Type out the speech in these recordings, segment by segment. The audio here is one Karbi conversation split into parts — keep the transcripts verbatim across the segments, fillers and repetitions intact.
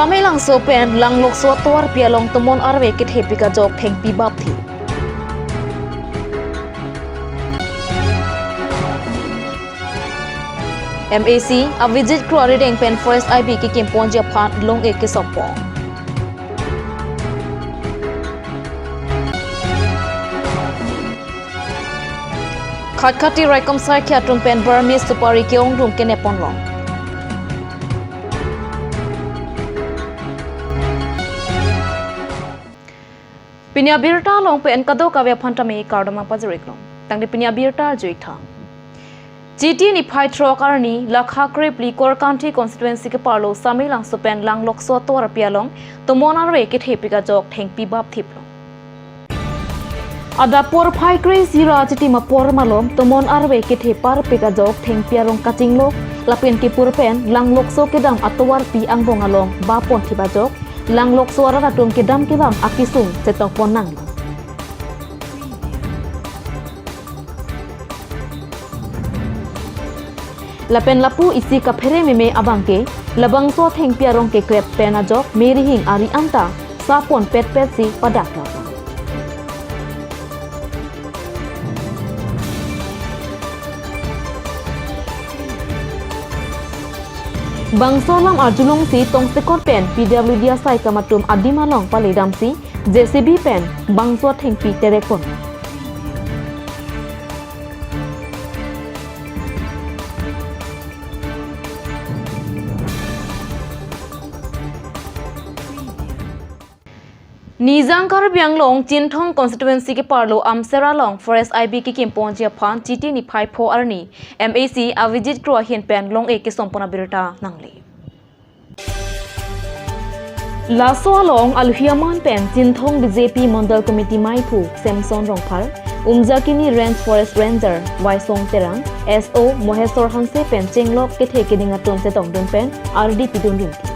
Samelangso pen Langlokso atovarpi along tomon arve kethepik ajok thengpi bapthip. M A C Abhijit Kro arideng pen Forest I B kekimponji aphan long-e kesompon. Khatkhati raikom saikhei atum pen Burmese supari ke-ongdung kenep ponlong. Pini abirta along pen kadokave aphan tame kardom nangpajir-iklong. Tangte pini abirta arju-ik tha. Chiti niphai throk arni lakha krephli Korkanthi constituency keparlo Samelangso pen Langlokso atovarpi along tomon arve kethepik ajok thengpi bapthip long. Adap porphai kre-isi ra chitim apor malom tomon arve kethe parpik ajok thengpi arong kachinglok lapen kepur pen Langlokso kedam atovarpi angbong along baponthip ajok Langlokso arat atum kedam kevang akesung chetongpon nanglo. Lapen lapu isi kaphere meme abangke, labangso thengpi arong kekrep pen ajok merihing ari anta sapon petpet si padak lo. Bangso alam arjulongsi tongsekot pen P W D asai kam atum adim along paledamsi J C B pen bangso thengpi terek pon. Nijang Karbi Anglong Chinthong constituency keparlo Amsera along Forest I B kekimponji aphan Chiti niphai pho arni M A C Abhijit Kro ahin pen long-e kesompon abirta nangle. Laso along alohi aman pen Chinthong B J P Mondol Committee maiphu Samson Rongphar, Umjakini Range Forest Ranger Waisong Terang, S O Mohesor Hanse pen chenglok kethe keding atum chetongdun pen ardi pidun rinti.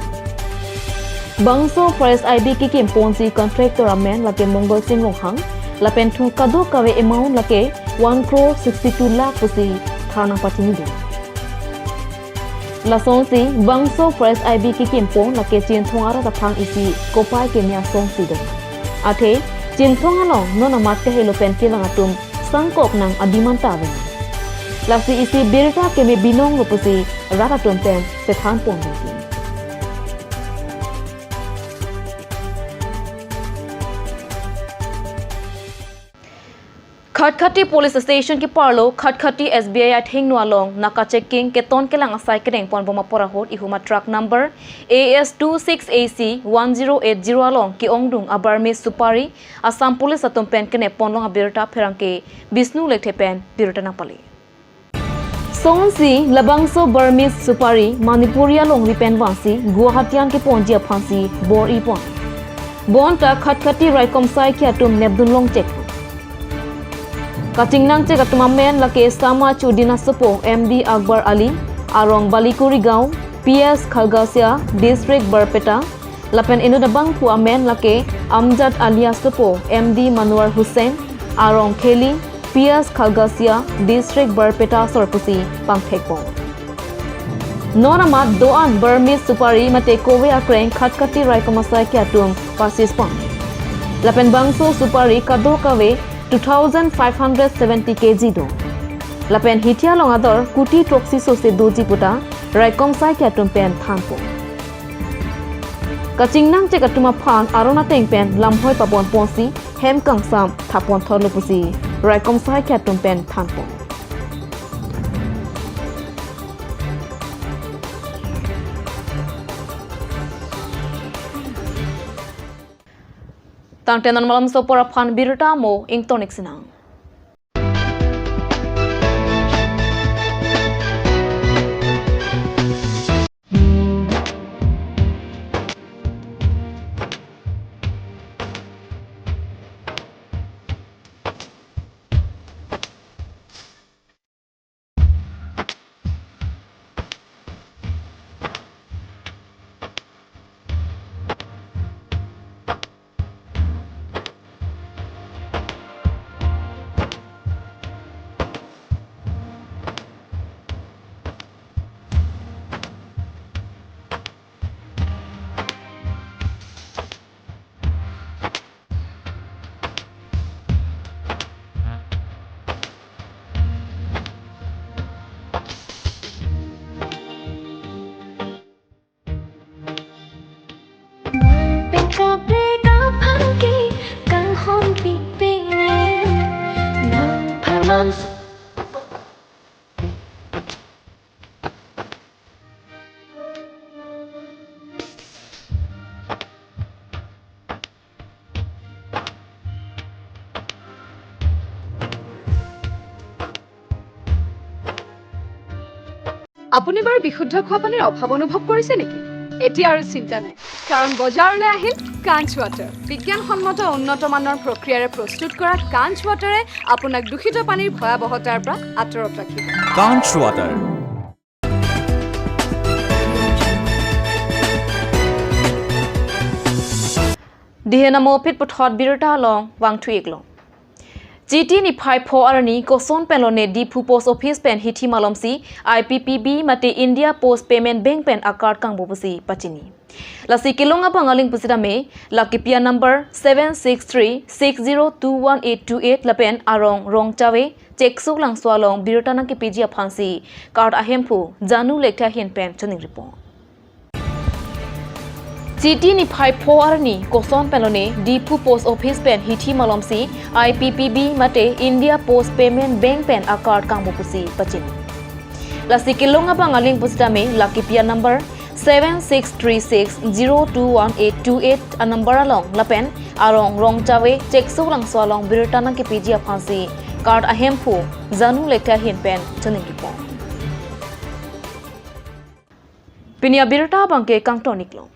Bangso Forest I B kekimponji contractor amen lake Mongol Sing Ronghang, lapen thu kadokave amount lake one crore sixty-two lakh pusi tharna pachinidun. Lasonsi bangso Forest I B kekimpon lake Chinthong arat aphan isi kopai keme asonsi do. Athe Chinthong along non amat kahelo pen kelang atum sangkok nang adim anta ave. Lasi isi birta keme binong lo pusi rat atum pen chethan pon rinti. Khatkhati Police Station keparlo Khatkhati S B I athengno along naka checking keton kelang asai kedeng ponbom apor ahut ihum a truck number A S two six A C one zero eight zero along ke-ongdung a Burmese supari Assam Police atum pen kenep ponlong abirta pherangke Bishnu Lekthe pen birta nangpale. Sonsi labangso Burmese supari Manipuri alongri pen vangsi Guwahati an keponji aphansi bor-i pon. Bonta Khatkhati raikom saikhei atum nepdun longchek. Kachingnangchek atum amen lake Samachuddin asopo M D Akbar Ali, arong Balikuri Gaon, P S Khalgasia, District Barpeta, lapen inut abangphu amen lake Amjad Ali asopo M D Manwar Hussain, arong Kheli, P S Khalgasia, District Barpeta asor pusi pangthek pon. Non amat do-an Burmese supari mate kove akreng Khatkhati raikom asaikhei atum pasis pon. Lapen bangso supari kadokave two thousand five hundred seventy K G do. Lapen hithi along ador kuti throksi sose doji puta raikom saikhei atum pen than pon. Kachingnangchek atum aphan aron ateng pen lamhoi pabon ponsi hem kangsam thap pon thorlo pusi raikom saikhei atum pen than pon. Tangte non malomso apor aphan birta mo ingtonik sinang. আপুনি বাৰু বিশুদ্ধ খোৱা পানীৰ অভাৱ অনুভৱ কৰিছে নেকি? এতিয়া আৰু চিন্তা নাই, কাৰণ বজাৰলৈ আহিল কাঞ্চ ৱাটাৰ। বিজ্ঞানসন্মত উন্নত মানৰ প্ৰক্ৰিয়াৰে প্ৰস্তুত কৰা কাঞ্চ ৱাটাৰে আপোনাক দূষিত পানীৰ ভয়াৱহতাৰ পৰা আঁতৰত ৰাখিব। Kanch Water. Dihen amo phit puthot birta along vangthu-ik long. Chiti niphai pho arni koson pen lone Diphu Post Office pen hithi malomsi I P P B mate India Post Payment Bank pen a-card kangbo pusi pachini. Lasi kelong abang aling pusitame la kipi a-number seven six three six zero two one eight two eight lapen arong Rongchave Cheksuk Langso along birta nangkepiji aphansi card ahemphu Janu Lekthe ahin pen choningri pon. Chiti niphai pho arni koson pen lone Diphu Post Office pen hithi malomsi I P P B mate India Post Payment Bank pen a-card kangbo pusi pachini. Lasi kelong abang aling pusitame la kipi a-number seven six three six zero two one eight two eight a-number along lapen arong Rongchave Cheksuk Langso along birta nangkepiji aphansi card ahemphu Janu Lekthe ahin pen choningri pon. Pini abirta abangke kangton-ik long.